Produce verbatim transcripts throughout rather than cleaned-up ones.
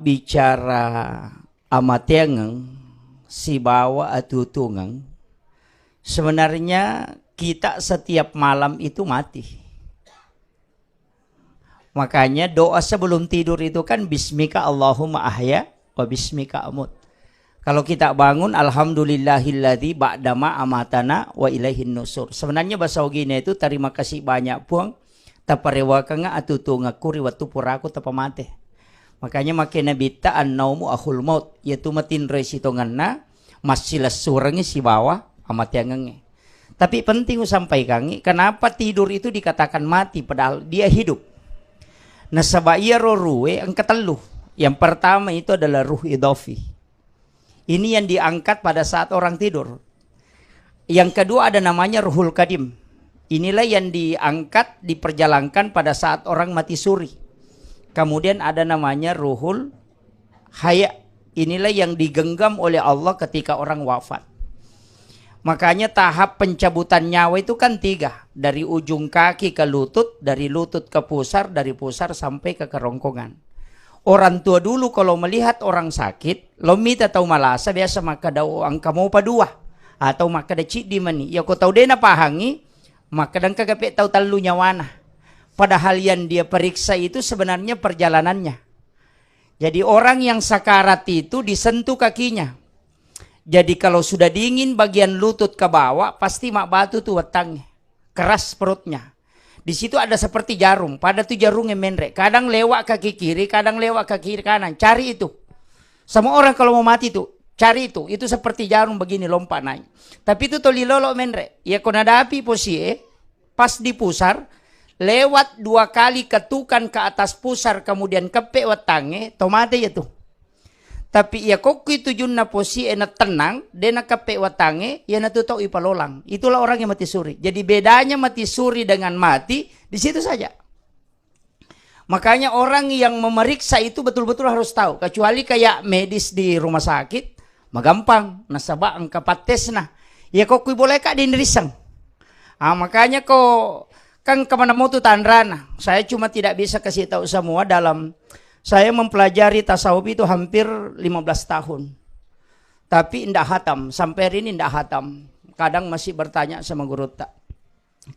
Bicara amateangeng sibawa atutungeng, sebenarnya kita setiap malam itu mati. Makanya doa sebelum tidur itu kan, "Bismika Allahumma ahya wa bismika amut." Kalau kita bangun, "Alhamdulillahilladzi ba'dama amatana wa ilaihin nusur." Sebenarnya bahasa Ogina itu, "Terima kasih banyak, Puang, taparewakengnga atutungekku ri wettu puraku tapamate." Makanya makkeda Nabitta, "Annaumu akhul maut," yaitu matinroi sitongenna, massilessurengngi sibawa amateangengnge. Tapi penting usampaikangngi, kenapa tidur itu dikatakan mati padahal dia hidup? Nasaba iyaro ruhe engka tellu. Yang pertama itu adalah ruh idafi. Ini yang diangkat pada saat orang tidur. Yang kedua ada namanya ruhul kadim. Inilah yang diangkat, diperjalankan pada saat orang mati suri. Kemudian ada namanya ruhul haya. Inilah yang digenggam oleh Allah ketika orang wafat. Makanya tahap pencabutan nyawa itu kan tiga, dari ujung kaki ke lutut, dari lutut ke pusar, dari pusar sampai ke kerongkongan. Orang tua dulu kalau melihat orang sakit, lo mita tau malasa biasa makkeda, "Oh, engka mopa dua," atau makkeda, "Ciddi mani." Ya ko tau de napahangi, makkeda, "Engka gape tau tellu nyawana." Padahal yang dia periksa itu sebenarnya perjalanannya. Jadi orang yang sakarat itu disentuh kakinya. Jadi kalau sudah dingin bagian lutut ke bawah, pasti mabbatu tu wettangnge. Keras perutnya. Di situ ada seperti jarum, pada tu jarumnya menre. Kadang lewat kaki kiri, kadang lewat kaki kanan. Cari itu. Semua orang kalau mau mati tu, cari itu. Itu seperti jarum begini lompat naik. Tapi itu toli lolo menre. Ya ko nadapi posie, pas di pusar, lewat dua kali ketukan ke atas pusar, kemudian keppe wettangnge, to mate ya tu. Tapi iya kokki tujunna posie na tenang, de nakeppe watangnge, iyanatu tau ipalolang. Itulah orang yang mati suri. Jadi bedanya mati suri dengan mati di situ saja. Makanya orang yang memeriksa itu betul-betul harus tahu. Kecuali kayak medis di rumah sakit, magampang, nasaba engka pattesna. Iya kokki boleh kak dinrisseng. Ah, makanya ko kan kemana mau tu tanrana. Saya cuma tidak bisa kasih tahu semua dalam saya mempelajari tasawuf itu hampir lima belas tahun. Tapi ndak hatam, sampai hari ini ndak hatam. Kadang masih bertanya sama gurutta.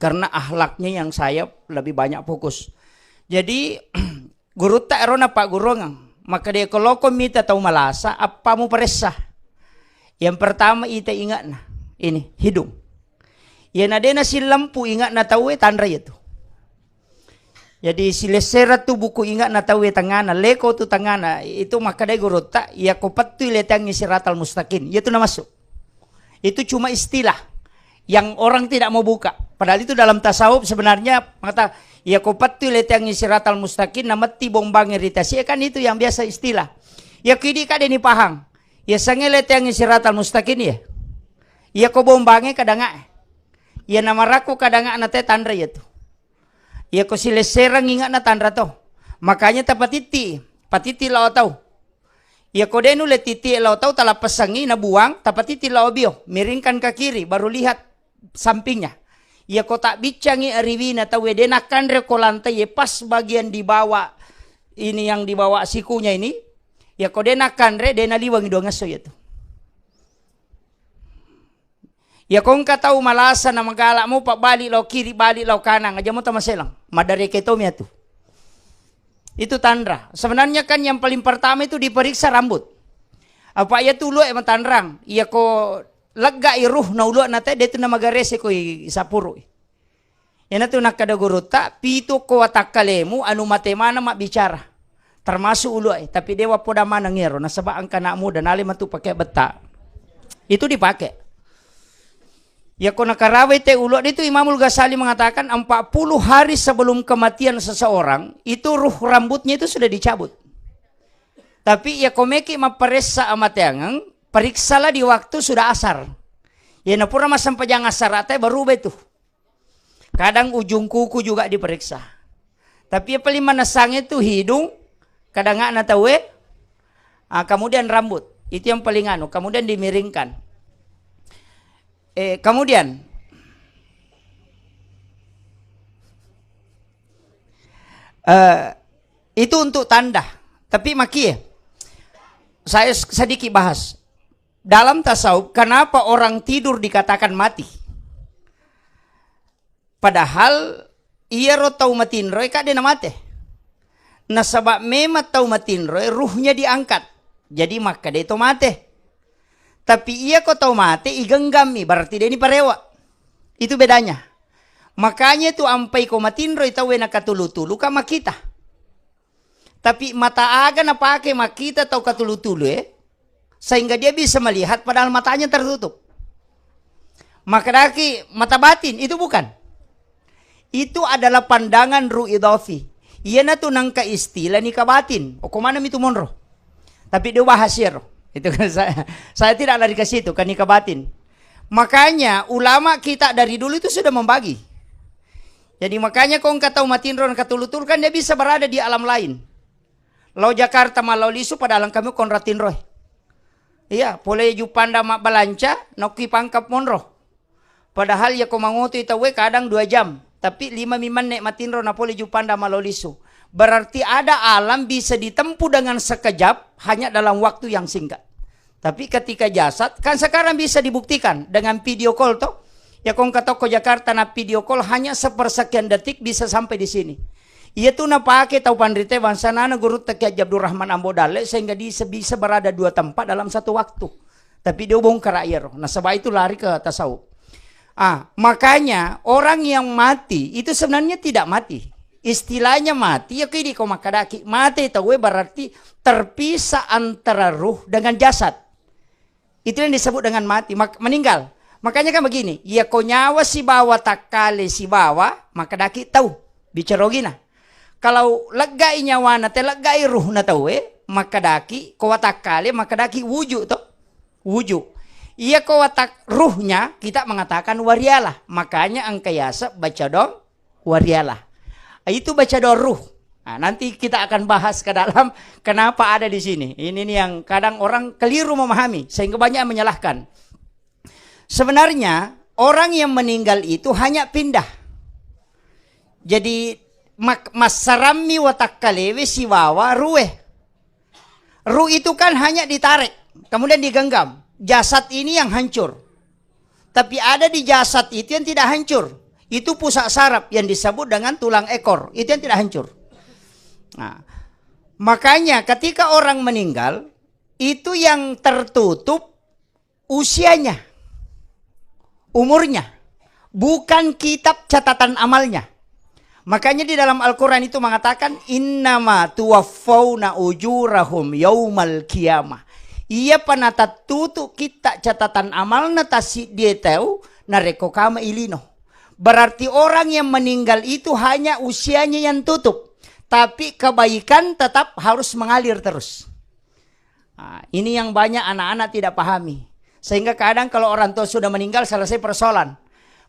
Karena akhlaknya yang saya lebih banyak fokus. Jadi gurutta ero napaggurungeng. Maka dia keloko mita tau malasa, apa mu peressa? Yang pertama ita ingatna. Ini, hidung. Iyana dena silempu ingatna tauwe tanra itu. Jadi silessereng tu buku ingatna tauwe tangana, leko tu tangana, itu makkedai gurutta, iya ko pettui leteangngi siratal mustaqim, iya tu namassu. Itu cuma istilah yang orang tidak mau buka. Padahal itu dalam tasawuf sebenarnya mengata, iya ko pettui leteangngi siratal mustaqim, nametti bombangnge ri tasie, kan itu yang biasa istilah. Iya ko idi kade ni pahang. Iya sange leteangngi siratal mustaqim iya. Iya ko bombangnge kadangae. Iya namarakku kadangana te tanra iya tu. Iya ko silessereng ingatna tanra to. Makanya tapatitti, patitti lao tau. Iya ko de nulle titti lao tau, talappesangi nabuang, tapatitti lao bio, miringkan ke kiri, baru lihat sampingnya. Iya ko tabbiccangi ariwina tauwe de nakkanre ko lantai, pas bagian di bawah ini yang di bawah sikunya ini. Iya ko de nakkanre, de naliwengi dua ngesso iya tu. Iya ko engka tau malasa na magala mo pabbali lao kiri, bali lao kanang, aja mo tamaselang. Madareke to miatu. Itu tanra. Sebenarnya kan yang paling pertama itu diperiksa rambut. Apa iya tu ulue matanrang. Iya ko lega i ruh na ulue na te, de tu na magarese ko i sapuru. Iyanatu nakkeda gurutta, pitu ko watakkalemu anu mate maneng mabbicara. Termasuk ulue, tapi dewa poda maneng ero, nasaba engka anak muda, nale matu pake betta. Itu dipake. Iya ko nakarawai te ulue itu, Imamul Ghazali mengatakan empat puluh hari sebelum kematian seseorang, itu ruh rambutnya itu sudah dicabut. Tapi iya ko meki mapparessa amateangeng, periksalah di waktu sudah asar. Iya napura massempajang asar ate baru betu. Kadang ujung kuku juga diperiksa. Tapi yang paling manessang itu hidung, kadangana tauwe, ah, kemudian rambut. Itu yang paling anu, kemudian dimiringkan. Eh, kemudian, eh, itu untuk tanda. Tapi makie, Saya s-, sedikit bahas. Dalam tasawuf, kenapa orang tidur dikatakan mati? Padahal iyaro tau matinroe ka de namate. Nasaba memang tau matinroe ruhnya diangkat. Jadi makkeda to mate. Tapi iya ko tau mate igenggammi, berarti de ni parewa. Itu bedanya. Makanya tu ampai ko matinroi tauwe nakatulu-tulu ka makita. Tapi mata aga napake makkita tau katulu-tulu, eh? Sehingga dia bisa melihat padahal matanya tertutup. Makadaki mata batin, itu bukan. Itu adalah pandangan ruh idafi. Iyanatu nangka istilah nika batin. Oko mana mitu monro. Tapi dia bahas iyaro. Itu kan saya, saya tidak lari ke situ, ke nika batin. Makanya ulama kita dari dulu itu sudah membagi. Jadi makanya ko engka tau matinro engka tulu-tulu kan dia bisa berada di alam lain. Lao Jakarta, malao lisu, padahal engka mi konra tinroe. Iya, pole Juppanda mabbalanca, naokki pangkap monro. Padahal iya ko mangotoi tauwe kadang dua jam, tapi lima mi menne matinro napole Juppanda malao lisu. Berarti ada alam bisa ditempuh dengan sekejap, hanya dalam waktu yang singkat. Tapi ketika jasad, kan sekarang bisa dibuktikan dengan video call toh. Ya kong katokko Jakarta na video call hanya sepersekian detik bisa sampai di sini. Iya tu napake tau panrite bangsa nana gurutta Kiai Haji Abdurrahman Ambo Dalle sehingga bisa, bisa berada dua tempat dalam satu waktu. Tapi dia bongkar iyaro. Nasaba itu lari ke tasawuf. Ah, makanya orang yang mati itu sebenarnya tidak mati. Istilahnya mati, ya kidi ko makkadaki mate tauwe berarti terpisah antara ruh dengan jasad. Itu yang disebut dengan mati, mak-, meninggal. Makanya kan begini, iya ko nyawa sibawa takkale sibawa, makkadaki tau, bicara ogina. Kalau leggai nyawana, te leggai ruhna tauwe, makkadaki ko watakkale, makkadaki wuju to. Wuju. Iya ko watak ruhnya, kita mengatakan warialah. Makanya engka yaseng baca dong warialah. Itu baca doa ruh. Nah, nanti kita akan bahas ke dalam kenapa ada di sini. Ini nih yang kadang orang keliru memahami sehingga banyak yang menyalahkan. Sebenarnya orang yang meninggal itu hanya pindah. Jadi mak-, massarammi watakkalewe sibawa ruwe. Ruh itu kan hanya ditarik, kemudian digenggam. Jasad ini yang hancur. Tapi ada di jasad itu yang tidak hancur. Itu pusat saraf yang disebut dengan tulang ekor. Itu yang tidak hancur. Nah, makanya ketika orang meninggal, itu yang tertutup usianya, umurnya, bukan kitab catatan amalnya. Makanya di dalam Al-Quran itu mengatakan, "Innama tuwaffauna ujurahum yaumal qiyamah." Iya panata tutu kitta catatan amalna tasiddie tau narekko kama ilino. Berarti orang yang meninggal itu hanya usianya yang tutup, tapi kebaikan tetap harus mengalir terus. Nah, ini yang banyak anak-anak tidak pahami. Sehingga kadang kalau orang tua sudah meninggal, selesai persoalan.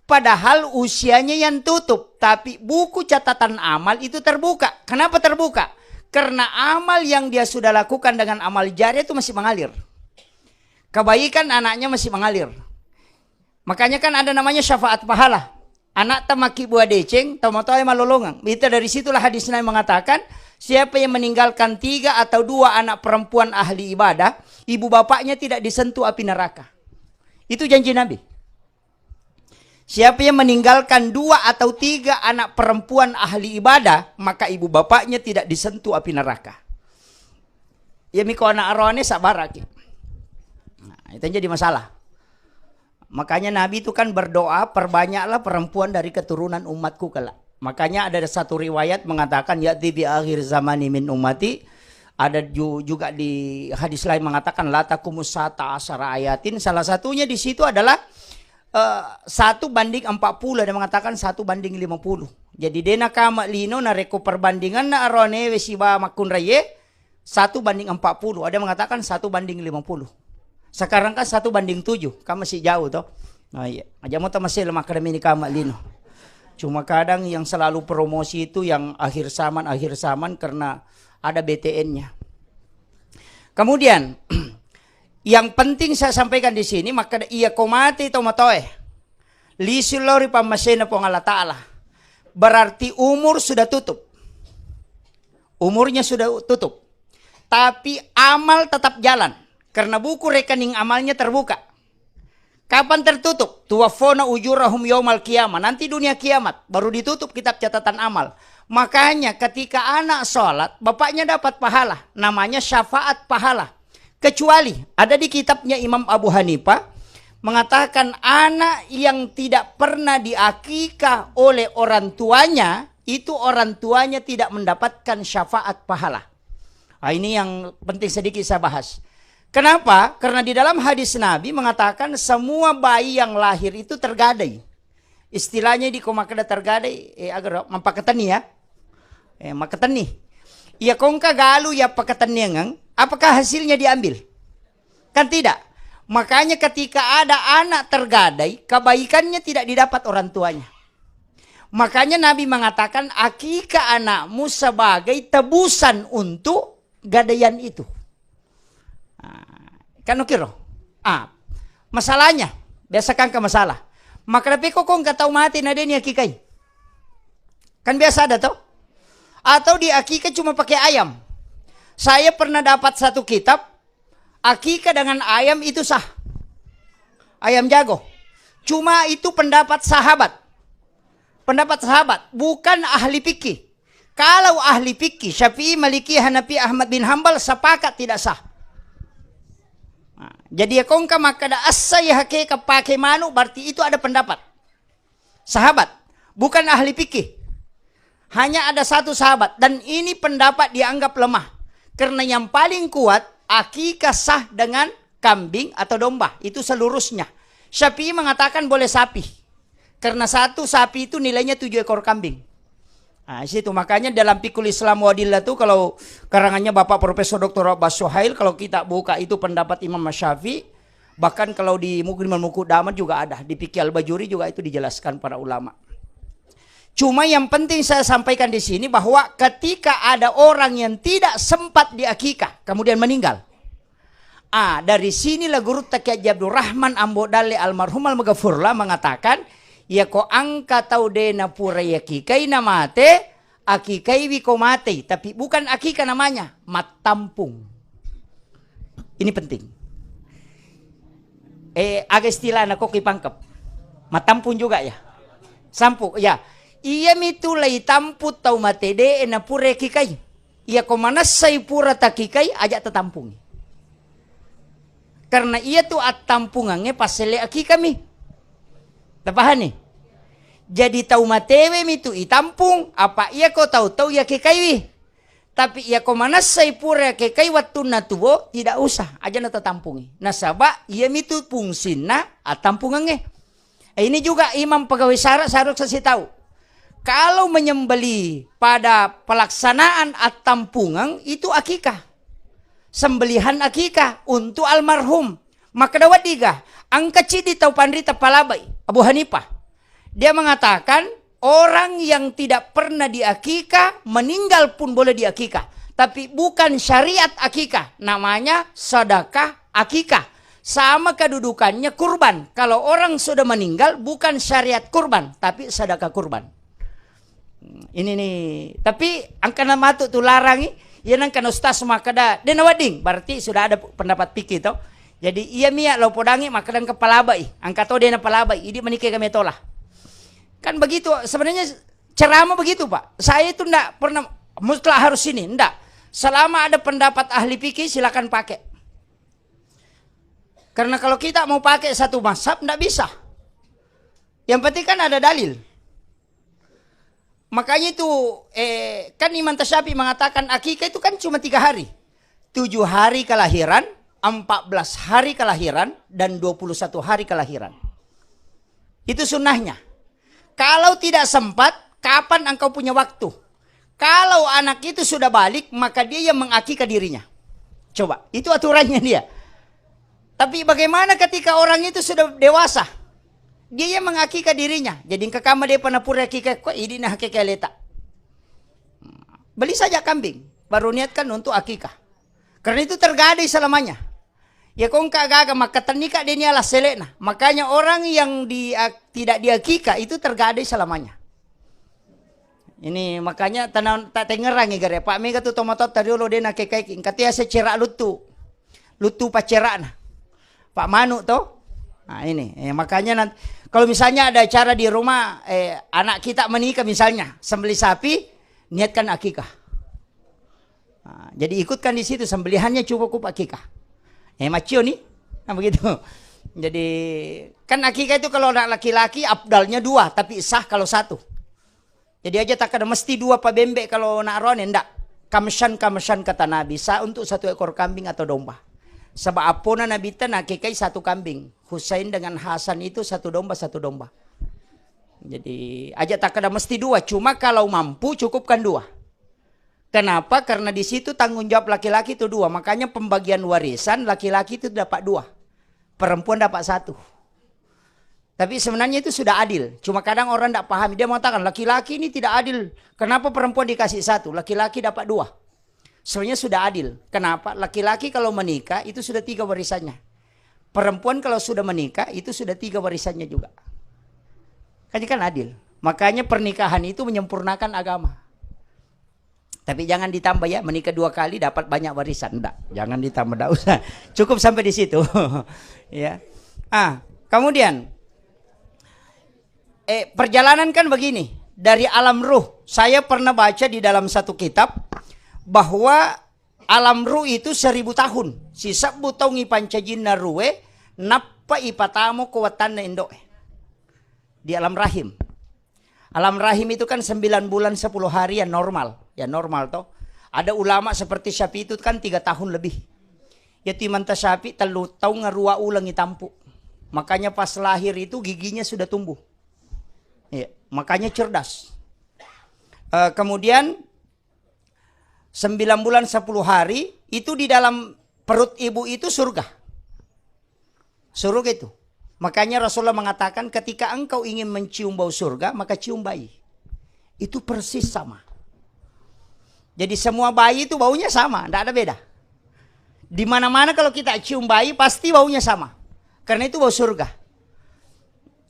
Padahal usianya yang tutup, tapi buku catatan amal itu terbuka. Kenapa terbuka? Karena amal yang dia sudah lakukan dengan amal jariah itu masih mengalir. Kebaikan anaknya masih mengalir. Makanya kan ada namanya syafaat pahala. Anak ta makkibua deceng, tomatoae malolongeng. Itu dari situlah hadis Nabi mengatakan, siapa yang meninggalkan tiga atau dua anak perempuan ahli ibadah, ibu bapaknya tidak disentuh api neraka. Itu janji Nabi. Siapa yang meninggalkan dua atau tiga anak perempuan ahli ibadah, maka ibu bapaknya tidak disentuh api neraka. Ya miko anak aroane sabaraki. Nah, itu yang jadi masalah. Makanya Nabi itu kan berdoa, "Perbanyaklah perempuan dari keturunan umatku kelak." Makanya ada satu riwayat mengatakan, "Ya'ti bi akhir zamani min ummati." Ada ju-, juga di hadis lain mengatakan, "La taqumus sa'ata asyara ayatin." Salah satunya di situ adalah, eh, satu banding empat puluh, ada mengatakan satu banding lima puluh. Jadi, dena kama lino narekko perbandinganna aroanewe siba makkunraie, satu banding empat puluh, ada mengatakan satu banding lima puluh. Sekarang kan satu banding tujuh, kan masih jauh toh. Nah, iya. Aja mau tamasih lemak akademi ini kama lino. Cuma kadang yang selalu promosi itu yang akhir zaman, akhir zaman karena ada B T N-nya. Kemudian, yang penting saya sampaikan di sini, maka iya ko mate tau matoe. Lisu lao ri pammasena Puang Allah Ta'ala. Berarti umur sudah tutup. Umurnya sudah tutup. Tapi amal tetap jalan, karena buku rekening amalnya terbuka. Kapan tertutup? Tuwaffawna ujurahum yaumal qiyamah. Nanti dunia kiamat, baru ditutup kitab catatan amal. Makanya ketika anak sholat, bapaknya dapat pahala. Namanya syafaat pahala. Kecuali ada di kitabnya Imam Abu Hanifah mengatakan anak yang tidak pernah diakikah oleh orang tuanya, itu orang tuanya tidak mendapatkan syafaat pahala. Ah, ini yang penting sedikit saya bahas. Kenapa? Karena di dalam hadis Nabi mengatakan semua bayi yang lahir itu tergadai. Istilahnya di ko makkeda tergadai, eh, agar mappakatenni ya. Eh, makkatenni. Iya kongka galu ya pakatenniangan, apakah hasilnya diambil? Kan tidak. Makanya ketika ada anak tergadai, kebaikannya tidak didapat orang tuanya. Makanya Nabi mengatakan, "Akikah anakmu sebagai tebusan untuk gadaian itu." Ah, kan oke, roh? Ah, masalahnya, biasa kan ke masalah. Maka tapi kok kok nggak tahu mati, nah, dia nih akikai. Kan biasa ada, toh? Atau di akikah cuma pakai ayam. Saya pernah dapat satu kitab, akikah dengan ayam itu sah. Ayam jago. Cuma itu pendapat sahabat. Pendapat sahabat, bukan ahli fikih. Kalau ahli fikih, Syafi'i, Maliki, Hanafi, Ahmad bin Hambal sepakat tidak sah. Nah, jadi ya kongka makkeda assa ya hakeka pakai manu, berarti itu ada pendapat sahabat, bukan ahli fikih. Hanya ada satu sahabat, dan ini pendapat dianggap lemah. Karena yang paling kuat, akikah sah dengan kambing atau domba. Itu seluruhnya. Syafi'i mengatakan boleh sapi. Karena satu sapi itu nilainya tujuh ekor kambing. Nah, situ makanya dalam Fikul Islam Wadillah tuh, kalau karangannya Bapak Profesor Doktor Abbas Suhail, kalau kita buka itu pendapat Imam Syafi'i, bahkan kalau di Mukrimul Muqaddamah juga ada, di Fikih Al-Bajuri juga itu dijelaskan para ulama. Cuma yang penting saya sampaikan di sini bahwa ketika ada orang yang tidak sempat diakikah, kemudian meninggal. Ah, dari sinilah gurutta Kiai Haji Abdurrahman Ambo Dalle almarhum almaghfurlah mengatakan, "Ya ko angka tau de napura yakikai na mate, akikaiwi ko matei, tapi bukan akikah namanya, mattampung." Ini penting. Eh, aga istilahna kok ipangkep. Mattampung juga ya. Sampu, ya. Iya mitu lai tampu tau mate de napura yakikai. Iya ko manessai pura takikai, aja tatampungi. Karena iya tu attampungangnge passele akikami. Tapahani? Jadi tau matewe mitu itampung, apa iya ko tau-tau yakikaiwi. Tapi iya ko manessai pura yakikai wattunna tuo, tidak usah, aja natatampungi. Nasaba iya mitu fungsinna attampungangnge. Eh, ini juga imam pegawai syara seharusnya sih tahu. Kalau menyembelih pada pelaksanaan attampungan itu akikah. Sembelihan akikah untuk almarhum. Maka dawaddiga, angka cidi tau panrita palabai, Abu Hanifah. Dia mengatakan orang yang tidak pernah diakikah, meninggal pun boleh diakikah. Tapi bukan syariat akikah, namanya sedekah akikah. Sama kedudukannya kurban. Kalau orang sudah meninggal, bukan syariat kurban, tapi sedekah kurban. Hmm, ini nih. Tapi angkana matu tu larangi, iya nangkana ustaz makkeda, de nawedding, berarti sudah ada pendapat fikih to. Jadi iya mia lo podangi makkeda engka palabai, angka to de napalabai, idi menike kami tola. Kan begitu sebenarnya, ceramah begitu, Pak. Saya itu ndak pernah mutlak harus ini, ndak. Selama ada pendapat ahli fikih, silakan pakai. Karena kalau kita mau pakai satu mazhab, ndak bisa. Yang penting kan ada dalil. Makanya itu, eh, kan Imam Tasyafi mengatakan akikah itu kan cuma tiga hari. Tujuh hari kelahiran, empat belas hari kelahiran, dan dua puluh satu hari kelahiran. Itu sunnahnya. Kalau tidak sempat, kapan engkau punya waktu? Kalau anak itu sudah balik, maka dia yang mengakikah dirinya. Coba, itu aturannya dia. Tapi bagaimana ketika orang itu sudah dewasa? Dia yang mengakikah dirinya. Jadi engka kama dia pernah pura akikah, kok idi nah akikah leta. Beli saja kambing, baru niatkan untuk akikah. Karena itu tergadai selamanya. Ya kongka gaga makkatenni ka denia la selekna. Makanya orang yang di, tidak diakikah itu tergadai selamanya. Ini makanya tenang, tak tengerangi gare. Pak mega tu tomatoatta riolo de nakekai, engka tu yaseng cera luttu. Luttu paccerana. Pak manu to. Nah, ini. Eh, makanya nanti, kalau misalnya ada acara di rumah, eh, anak kita menikah misalnya, sembelih sapi, niatkan akikah. Nah, jadi ikutkan di situ, sembelihannya cukup akikah. Eh, macio nih. Nah, begitu. Jadi, kan akikah itu kalau anak laki-laki afdalnya dua, tapi sah kalau satu. Jadi aja takkeda mesti dua pa bembe kalau nak roane, ndak. Kamsyan, kamsyan kata Nabi, sa untuk satu ekor kambing atau domba. Sebab apona Nabi ta nakekai satu kambing. Husain dengan Hasan itu satu domba, satu domba. Jadi aja takkeda mesti dua, cuma kalau mampu cukupkan dua. Kenapa? Karena di situ tanggung jawab laki-laki itu dua. Makanya pembagian warisan laki-laki itu dapat dua. Perempuan dapat satu. Tapi sebenarnya itu sudah adil. Cuma kadang orang tidak pahami. Dia mengatakan, "Laki-laki ini tidak adil. Kenapa perempuan dikasih satu, laki-laki dapat dua?" Sebenarnya sudah adil. Kenapa? Laki-laki kalau menikah, itu sudah tiga warisannya. Perempuan kalau sudah menikah, itu sudah tiga warisannya juga. Kan, kan adil. Makanya pernikahan itu menyempurnakan agama. Tapi jangan ditambah ya, menikah dua kali dapat banyak warisan. Ndak, jangan ditambah, ndak usah. Cukup sampai di situ. Ya. Ah, kemudian, eh, perjalanan kan begini. Dari alam ruh, saya pernah baca di dalam satu kitab bahwa alam ruh itu seribu tahun. Sisebbu taung ipancajinna ruhe, nappa ipatamo ko wettanna indo'e. Di alam rahim. Alam rahim itu kan sembilan bulan sepuluh hari, ya normal. Ya normal toh. Ada ulama seperti Syafi'i itu kan tiga tahun lebih. Ya, tu Imam Syafi'i tellu taung rua uleng itampu. Makanya pas lahir itu giginya sudah tumbuh. Iya, makanya cerdas. Eh, kemudian sembilan bulan sepuluh hari itu di dalam perut ibu itu surga. Surga itu. Makanya Rasulullah mengatakan, "Ketika engkau ingin mencium bau surga, maka cium bayi." Itu persis sama. Jadi semua bayi itu baunya sama, ndak ada beda. Di mana-mana kalau kita cium bayi, pasti baunya sama. Karena itu bau surga.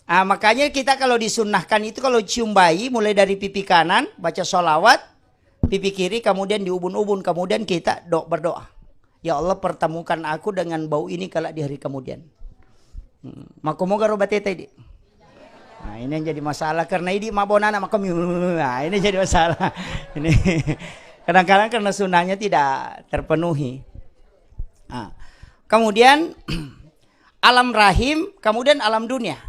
Ah, makanya kita kalau disunnahkan itu, kalau cium bayi, mulai dari pipi kanan, baca sholawat, pipi kiri, kemudian diubun-ubun, kemudian kita do-, berdoa, "Ya Allah, pertemukan aku dengan bau ini kelak di hari kemudian." Hmm. Makko moga ro bateta idi. Nah, ini yang jadi masalah karena idi mabona anak makko miu. Nah, ini jadi masalah. Ini kadang-kadang karena sunnahnya tidak terpenuhi. Nah, kemudian alam rahim, kemudian alam dunia.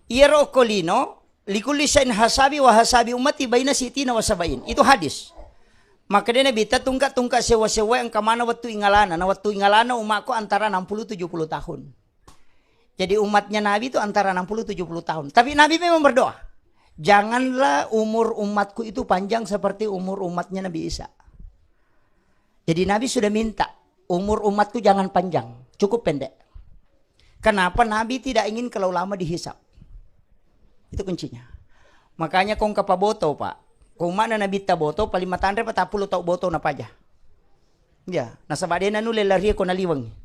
Iyaro okko lino, "Likulli syai'in hasabi wa hasabi ummati baina sitina wa sabain." Itu hadis. Makkedai Nabitta, "Tungka-tungka sewwa-sewwa engka mana wettu ingalana." Na wettu ingalana umakku antara enam puluh tujuh puluh tahun. Jadi umatnya Nabi itu antara enam puluh tujuh puluh tahun. Tapi Nabi memang berdoa, "Janganlah umur umatku itu panjang seperti umur umatnya Nabi Isa." Jadi Nabi sudah minta, "Umur umatku jangan panjang, cukup pendek." Kenapa? Nabi tidak ingin kalau lama dihisap. Itu kuncinya. Makanya kong kapaboto, Pak. Ko umma'na Nabitta boto, paling matanre patappulo tau boto napaja. Ya, nasaba de nanulle larie ko naliweng.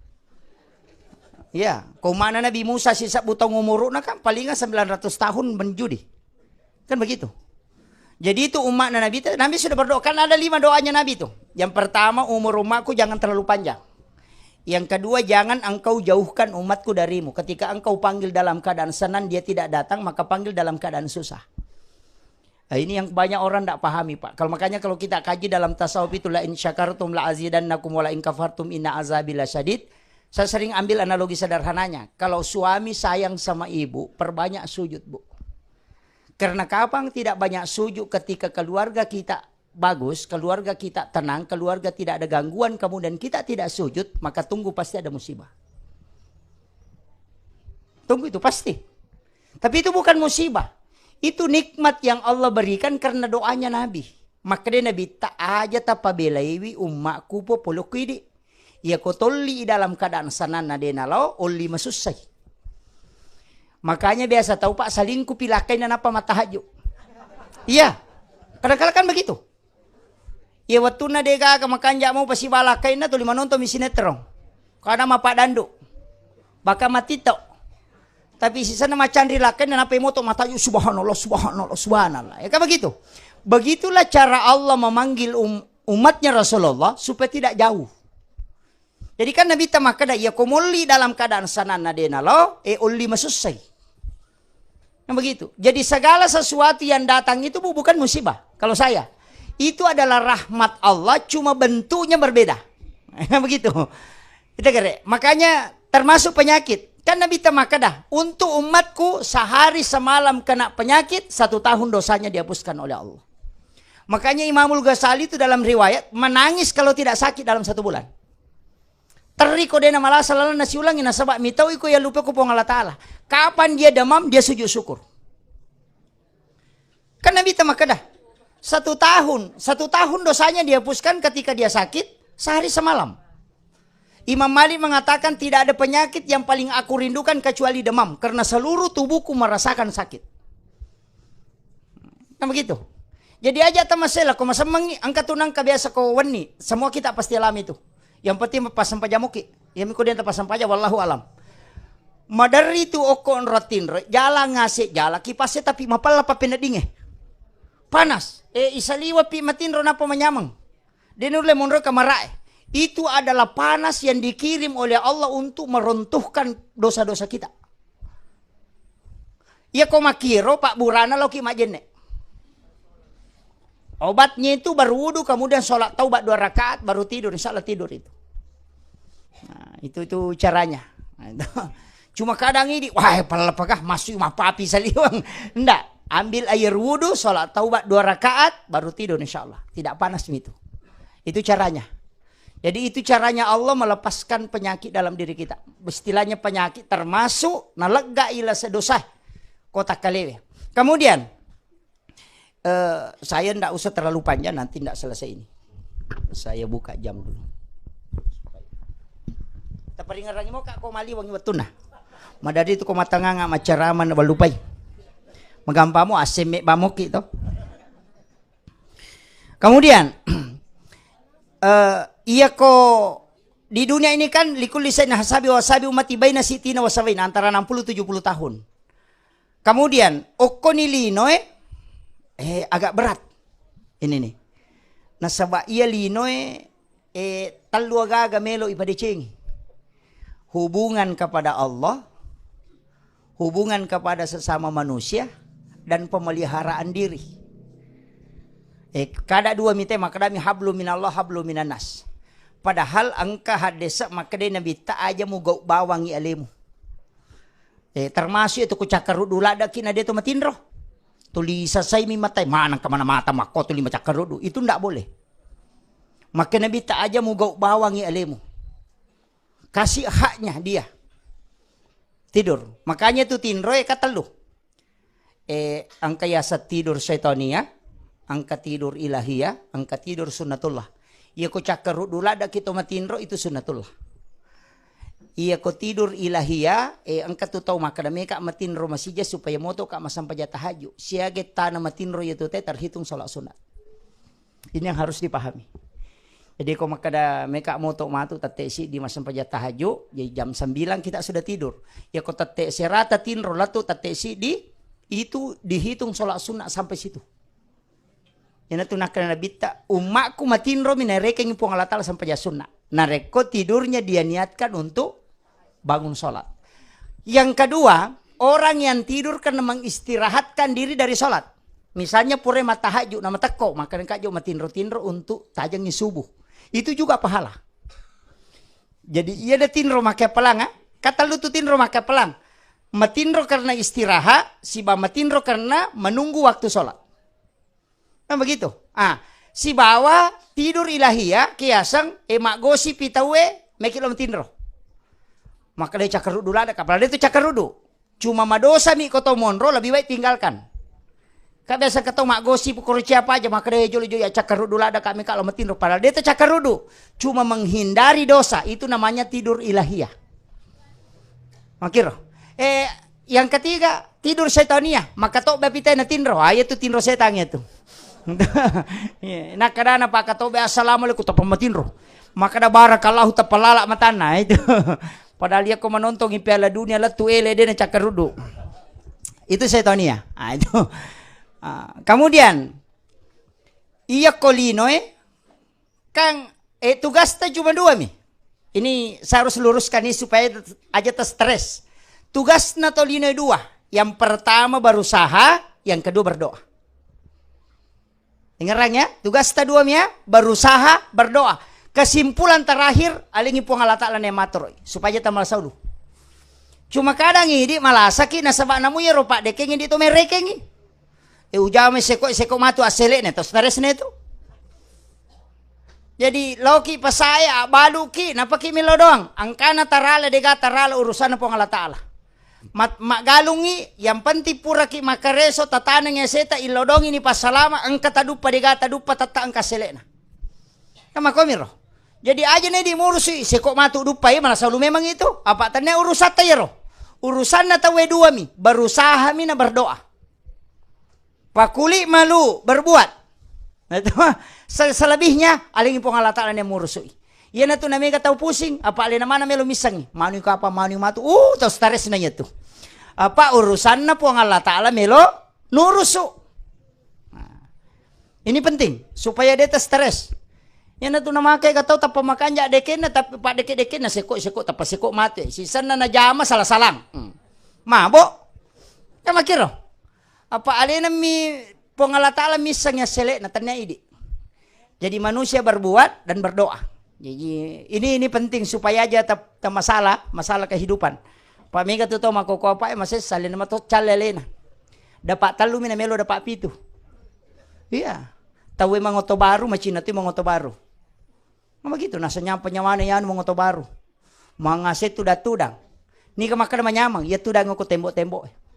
Ya, ko umma'na Nabi Musa sisebbu taung umuru'na kan palingan sembilan ratus tahun menjudi. Kan begitu. Jadi itu umatnya Nabi, Nabi sudah berdoa. Kan ada lima doanya Nabi itu. Yang pertama, umur umatku jangan terlalu panjang. Yang kedua, jangan engkau jauhkan umatku darimu. Ketika engkau panggil dalam keadaan senang, dia tidak datang, maka panggil dalam keadaan susah. Nah, ini yang banyak orang tidak pahami, Pak. Kalau makanya kalau kita kaji dalam tasawuf itu, "La in syakartum la azidannakum wa la in kafartum inna azabi lasyadid." Saya sering ambil analogi sederhananya. Kalau suami sayang sama ibu, perbanyak sujud, Bu. Karena kapan tidak banyak sujud, ketika keluarga kita bagus, keluarga kita tenang, keluarga tidak ada gangguan, kemudian kita tidak sujud, maka tunggu pasti ada musibah. Tunggu itu pasti. Tapi itu bukan musibah. Itu nikmat yang Allah berikan karena doanya Nabi. Makanya Nabi, "Tak aja tapabelaiwi ummakku po polokku idi." Iya ko tolli dalam keadaan sananna de nalao, olli masussai. Makanya biasa tau, Pak, salingkupi lakkainna nappa mattahajju. Iya. Kadang-kadang kan begitu. Iya, wettunna de gaga makanja mau pasiba lakkainna tuli manonton mi sinetron. Kada mapadandu. Baka matito. Tapi sisenna macanri lakkainna nappa moto mataju, "Subhanallah, subhanallah, subhanallah." Ya kan begitu. Begitulah cara Allah memanggil um-, umatnya Rasulullah supaya tidak jauh. Jadi kan Nabitta makkeda, "Iya ko molli dalam keadaan sananna de nalo, e olli masussai." Nah, begitu. Jadi segala sesuatu yang datang itu, Bu, bukan musibah. Kalau saya, itu adalah rahmat Allah, cuma bentuknya berbeda. Begitu. Kita kira. Makanya termasuk penyakit. Kan Nabitta makkeda, "Untuk umatku sehari semalam kena penyakit, satu tahun dosanya dihapuskan oleh Allah." Makanya Imamul Ghazali itu dalam riwayat menangis kalau tidak sakit dalam satu bulan. Terri ko dena malasa lalenna siulangi, nasaba mitau iko yallupe ko Puang Allah Ta'ala. Kapan dia demam, dia sujud syukur. Kan Nabitta makkeda, satu tahun, satu tahun dosanya dihapuskan ketika dia sakit, sehari semalam. Imam Malik mengatakan, "Tidak ada penyakit yang paling aku rindukan kecuali demam, karena seluruh tubuhku merasakan sakit." Kan begitu. Jadi aja tamasela ko masemmangi, engka tu nangka biasa ko wenni, semua kita pasti alami itu. Yang penting passempajamoki. Yang miko dia passempaja, wallahu alam. Maderri tu okko onro tinro, jala ngase, jala kipase, tapi mapella papeneddinge. Panas. E, isaliwa pi matinro napa manyameng. De nulle monro kamarae. Itu adalah panas yang dikirim oleh Allah untuk meruntuhkan dosa-dosa kita. Iya ko makkiro, pabburana laoki majjenne. Obatnya itu berwudu, kemudian sholat taubat dua rakaat, baru tidur. Insya Allah tidur itu. Nah, itu, itu caranya. Nah, itu. Cuma kadang ini, "Wah, pala apakah masuk mapapi saliwang?" Ndak. Ambil air wudu, sholat taubat dua rakaat, baru tidur insya Allah. Tidak panas itu. Itu caranya. Jadi itu caranya Allah melepaskan penyakit dalam diri kita. Istilahnya penyakit termasuk nalegga ila sedosa kota kalewe. Kemudian, eh, saya ndak usah terlalu panjang, nanti ndak selesai ini. Saya buka jam dulu. Taparingerangi mo, Kak, ko maliwangi wettunna. Madadi tu ko matanganga macarama na balupai. Magampamo asemme bamoki to. Kemudian, eh, iya ko di dunia ini kan likulli saina hasabi wa hasabi ummati baina sitina wa sabaina, antara enam puluh tujuh puluh tahun. Kemudian, okkoni linoe, eh, agak berat. Ini nih. Nasaba iya linoe, eh, tellu agaga melo ipadecengi. Hubungan kepada Allah, hubungan kepada sesama manusia, dan pemeliharaan diri. Eh, kada dua mite, makkedami hablu minallah, hablu minannas. Padahal engka haddese makkeda Nabitta, "Aja mugau bawangi alemu." Eh, termasuk itu ku cakkaruddu laddaki na de to matinro. Tuli sasaimi matai, maneng kemana mata makko tuli macakkaruddu. Itu ndak boleh. Makkeda Nabitta, "Aja mugau bawangi alemu." Kasih haknya dia. Tidur. Makanya itu tinro e katellu. Eh, engka yaseng tidur syaitania, engka tidur ilahia, engka tidur sunnatullah. Iya ko cakkaruddu laddaki to matinro, itu sunnatullah. Iya ko tidur ilahia, eh, engka tu tau makkeda meka matinro masija supaya motoka masampaja tahajud. Siaga tana matinro iya tu te terhitung sholat sunat. Ini yang harus dipahami. Jadi, ko makkeda meka moto matu tette siddi massempajang tahajud, jadi jam sembilan kita sudah tidur. Ya, ko tette serata tinro latu tette siddi, itu dihitung sholat sunnah sampai situ. Iyanatu nakkeda Nabitta, "Ummakku matinromi naerekengngi Puang Allah Ta'ala sempajang sunnah." Narekko tidurnya dia niatkan untuk bangun sholat. Yang kedua, orang yang tidur karena mengistirahatkan diri dari sholat. Misalnya pura matahajud, namatekko, maka engka jo matinro-tinro untuk tajengi subuh. Itu juga pahala. Jadi, iya de tinro makkappalang, ah? Katellu tu tinro makkappalang. Matinro karena istirahat, siba matinro karena menunggu waktu sholat. Kan begitu? Ah, sibawa tidur ilahiyah, kiaseng, eh, maggosipi tauwe, meki lo matinro. Makkeda cakkaruddu ladde, kapala de tu cakkaruddu. Cuma madosami ko tau monro, lebih baik tinggalkan. Ka biasa ko tau maggosip, koro siapa aja, makkeda jolo-jolo ya cakkaruddu ladde, kami kalau matinro. Padahal de tu cakkaruddu. Cuma menghindari dosa, itu namanya tidur ilahiyah. Makkiro. Eh, yang ketiga, tidur setania. Maka to bapi tena tinro. Ah, iya tu tinro setan itu. Iya, nakkeda na pakatobe, "Assalamualaikum," tappa matinro. Makkeda, "Barakallahu," tappa lala matanna itu. Padahal iya ko menontongi Piala Dunia lettu ele de na cakkaruddu. Itu setania. Ah, itu. Ah, kemudian Iya ko linoe, kan, eh, tugasta cuma dua mi. Ini saya harus luruskan ini supaya aja ter stres. Tugasna to linoe dua. Yang pertama berusaha, yang kedua berdoa. Dengarang ya, tugasta dua mi ya, berusaha, berdoa. Kesimpulan terakhir, alingi Puang Allah Ta'ala ne matoroi, supaya tamal saulu. Cuma kadang idi malasaki nasaba namu yero paddekengi di to merekengi. E ujame seko, seko matu asselekne to stresne tu. Jadi, laoki pasae, abbaluki, napaki melo doang. Angkana tarala, dega tarala urusanna Puang Allah Ta'ala. Mat-, maggalungi, yang penting puraki makkareso, tataneng eseta, illodongi ni passalama, engka taduppa, dega taduppa, tetta engka selekna. Kan makomiro. Jadi, aja ne dimurusui, seko matu duppa, iya, malah selalu memang itu. Apa tania urusatta yero. Urusanna tauwe dua mi, berusaha mi na berdoa. Pakuli malu berbuat. Nah, itu mah, se-, selebihnya alingi Puang Allah Ta'ala ne murusui. Iyanatu namega tau pusing, apa alena mana melo missengi. Manu kapa, manu matu. Uh, tau stres na iyatu. Apa urusanna Puang Allah Ta'ala melo nurusu. Nah, ini penting supaya deta stres. Iyanatu namake ga tau tappa makanja dekenna, tapi paddeke-dekenna seko-seko tappa seko mate. Sisenna najama salah-salang. Hmm. Mabo. Kan makiro. Apa alena mi Puang Allah Ta'ala misseng yang selekna, tania idi. Jadi manusia berbuat dan berdoa. Jadi ini, ini penting supaya aja ta-, ta masalah, masalah kehidupan. Pak mega tu tau makoko apa, eh, masessa alena mato calle alena. Dapat tellu mi na melo dapat pitu. Iya. Tauwe mangoto baru, macina tu mangoto baru. Nah, begitu, nasa nyampa nyawana yanu mangoto baru. Mangase tudang-tudang. Niga makkeda manyameng, iya tudang ko tembok-tembok.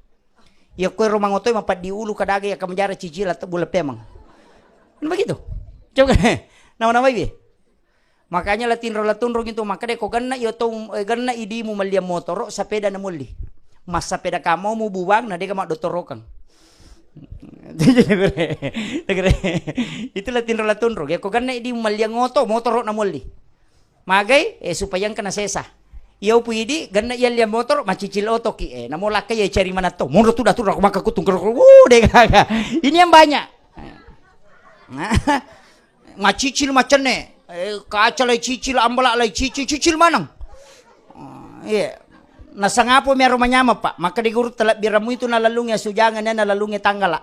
Iya ko ero mangotoi mapeddi ulu kadaga iya kamajara cicila te-, bulle pemeng. Kan begitu. Coba. Nama-nama ibe. Makanya la tinro la tunrung itu makkeda ko genna iya to, eh, genna idimu melliang motoro, sepeda na molli. Massapeda kamau mu buwang na dega maddotorokeng. Itulah tinro la tunrung. Iya ko genna idi melliang oto, motoro na molli. Magai, eh, supaya engka na sesa. Iya upu idi, genna iya liang motoro, macicil otoki. Eh, namo lakka iya cari manatto. Monro tuda tuda maka kutung kero. Wuh, deh gaga. Ini yang banyak. Nah, macicil macenne. Eh, kaca lai cicil, ambala lai cicil, cicil maneng. Oh, iya. Nasangapo mi aro manyameng, Pak. Maka di guru telebbirammu itu nalalungi asujangeng, nalalungi tanggala.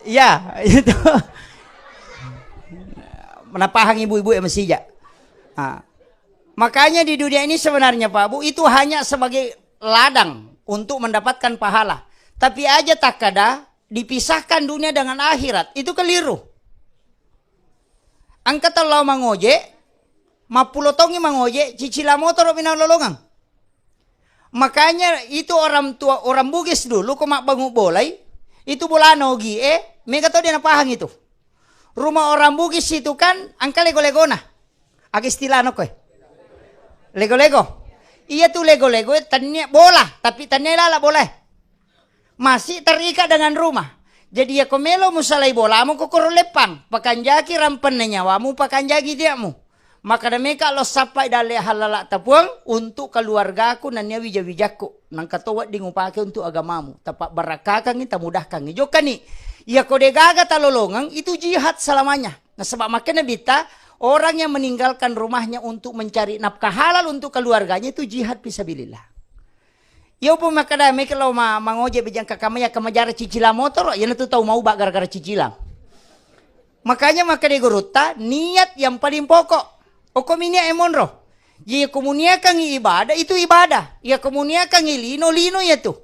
Iya, itu. Napahang ibu-ibu ya masija. Ah. Makanya di dunia ini sebenarnya, Pak Bu, itu hanya sebagai ladang untuk mendapatkan pahala. Tapi aja takkada dipisahkan dunia dengan akhirat, itu keliru. Engka tau lao mangoje, mappulo taungngi mangoje, cicila motoro mi naololongeng. Makanya itu orang tua, orang Bugis dulu ko mabbangung bolai, itu bolana ogie, mega tau de napahang itu. Rumah orang Bugis itu kan engka lego-legona. Aga istilahna koe? Lego-lego. Iya tu lego-lego e tennia bola, tapi tennia lala bola e. Masih terikat dengan rumah. Jadi, iya ko melo musalai bolamu ko koro leppang, pakanjaki rampenna nyawamu, pakanjaki tiakmu. Maka dameka lo sappai dalle hallala'ta Puang untuk keluargaku nennia wija-wijakku. Nangka to wedding upake untuk agamamu. Tapabbarakkakang, tamudahkangngi. Jokkani, iya ko degaga talolongeng, itu jihad selamanya. Nasaba makkeda Nabitta, orang yang meninggalkan rumahnya untuk mencari nafkah halal untuk keluarganya itu jihad fisabilillah. Iya upu makkeda meke lao ma-, mangoje bejang kakamaya kamajara cicila motoro, iyanatu tau mauba gara-gara cicila. Makanya makkeda gurutta, niat yang paling pokok. Okko mi niat e monro. Jadi komuniakangi ibadah, itu ibadah. Iya komuniakangi lino, lino iya tu.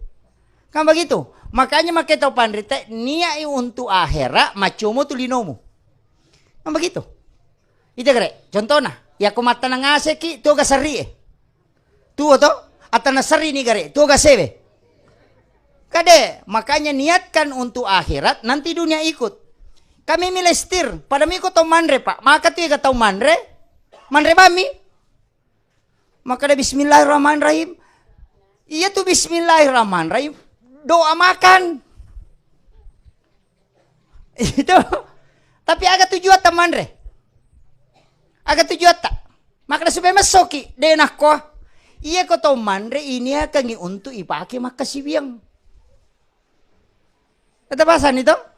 Kan begitu. Makanya makkeda tau panrita, niat i untuk akhirat, maccomo tu linomu. Kan begitu. Ita gare, contohna, iya ko mattanang aseki, tuo ga serri e. Tuo to? Attanang serri ni gare, tuo ga sewe. Kade, makanya niatkan untuk akhirat, nanti dunia ikut. Kami milestir, pada miko tau manre, Pak. Maka tu ega tau manre, manre bami. Makkeda bismillahirrahmanirrahim. Iya tu bismillahirrahmanirrahim. Doa makan. Itu. Tapi aga tujuatta manre? Aga tujuatta? Makkeda supaya messoki, de nakko. Iya ko tau manre iniakangi untuk ipake makkasiwiang. Tette pasani to?